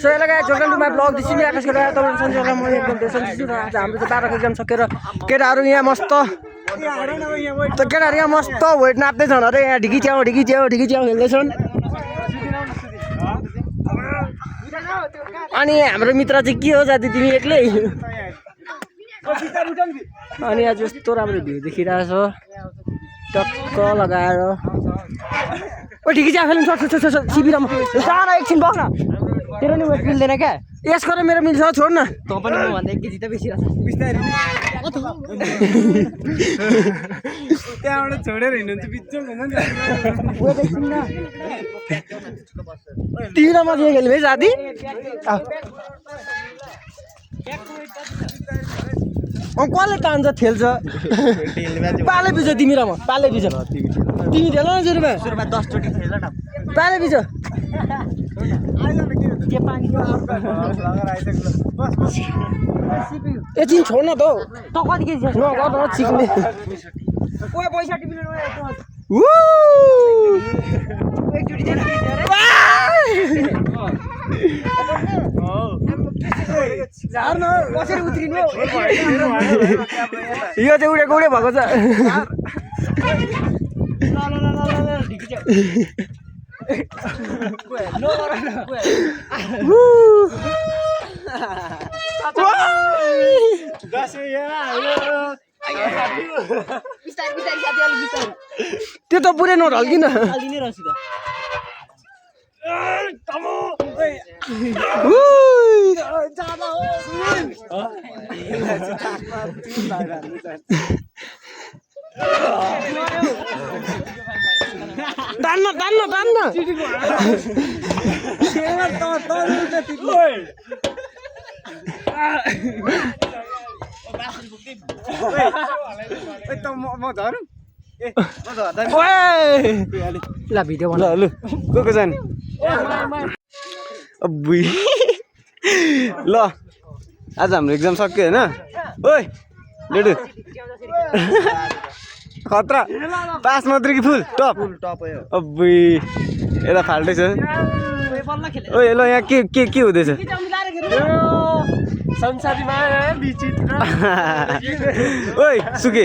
So hello guys, welcome to my vlog. This is me Akash Gada. तपाईहरु सन्चै म एकदम टेन्सन छु र आज हाम्रो चाहिँ 12 एक्जाम सकेर केटाहरु यहाँ मस्त त केटाहरु यहाँ मस्त वेट नाप्दै छन् अरे यहाँ ढिकी च्याउ खेल्दै छन् अनि हाम्रो मित्र चाहिँ के हो जाति तिमी एक्लै अनि आज यस्तो राम्रो भ्यू देखिरहेछ टक्क लगाएर ओ ढिकी च्याउ खेल्नु सक्छ शिविरमा सारा एकछिन बस्न तेरो नि वेट मिल्दैन क्या यस गरेर मेरो मिल्छ छोड न त पनि म भन्दा 1 केजी त बेसी रहेछ बिस्तारै त्यहाँबाट छोडेर हिँड्नु चाहिँ बिचमा हुन्छ नि वेट एकछिन न तिमीमा चाहिँ खेल्नु है साथी कसले तान्छ थेल्छ पाले बिज तिमी र म पाले बिज तिमी खेल न सुरुमा 10 चोटी खेल न पाले बिज एकछिन छोड न त कति केजी छिक्ने पैसा टिप्नु कसरी उत्रिनु यो चाहिँ उडेको उडे भएको छ त्यो त पुरै नढल्किन तान्न ल भिडियो बना ल को जाने अब्बुई ल आज हाम्रो एक्जाम सक्यो हैन ओइ लेडु खतरा पास मात्र कि फुल टप हो अब्बुई एला फाल्दै छ ओइ ल यहाँ के हुँदैछ संसारीमा विचित्र ओइ सुके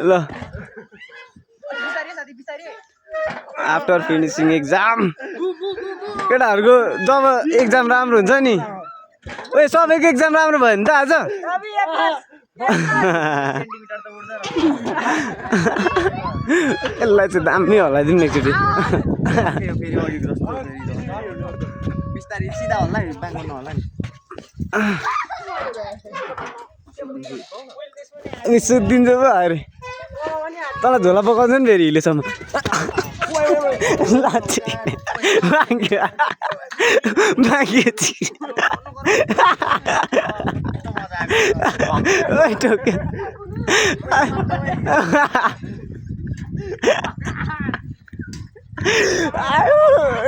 ल आफ्टर फिनिसिङ एक्जाम केटाहरूको जब एक्जाम राम्रो हुन्छ नि ओइ सबैको एक्जाम राम्रो भयो नि त आज यसलाई चाहिँ दामी हल्लाइदिउँ न एकचोटि बिस्तारै सिधा होला नि ब्याङ गर्नु होला नि अनि सुत्दिन्छ पो अरे तल झोला पकाउँछ नि फेरि हिलेसम्म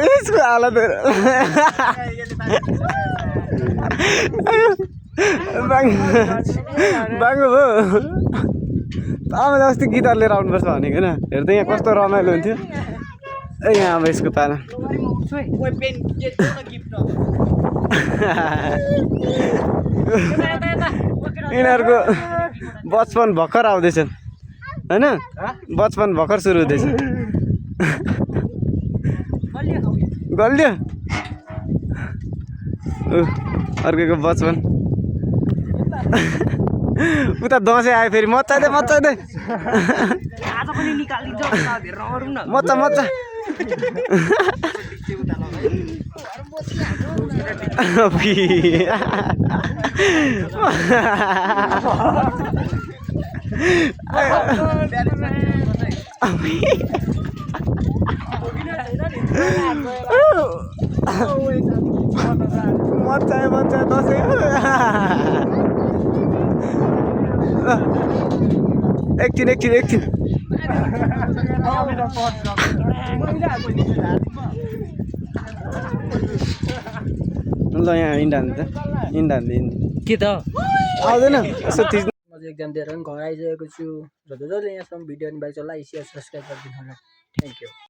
यसको हालत बाङ्गो भयो अस्ति गिटार लिएर आउनुपर्छ भनेको होइन हेर्दा यहाँ कस्तो रमाइलो हुन्थ्यो यहाँ अब यसको पाला यिनीहरूको बचपन भर्खर आउँदैछ होइन बचपन भर्खर सुरु हुँदैछ गल्यो अर्को बचपन उता दसैँ आयो फेरि मच्चाइदे मच्चा दसैँ एकछिन ल यहाँ इन्डा के त आउँदैन यसो एक्जाम दिएर पनि घर आइसकेको छु जसले यहाँसम्म भिडियो अनि बाइक लाइक सेयर सब्सक्राइब गरिदिनु होला थ्याङ्क यू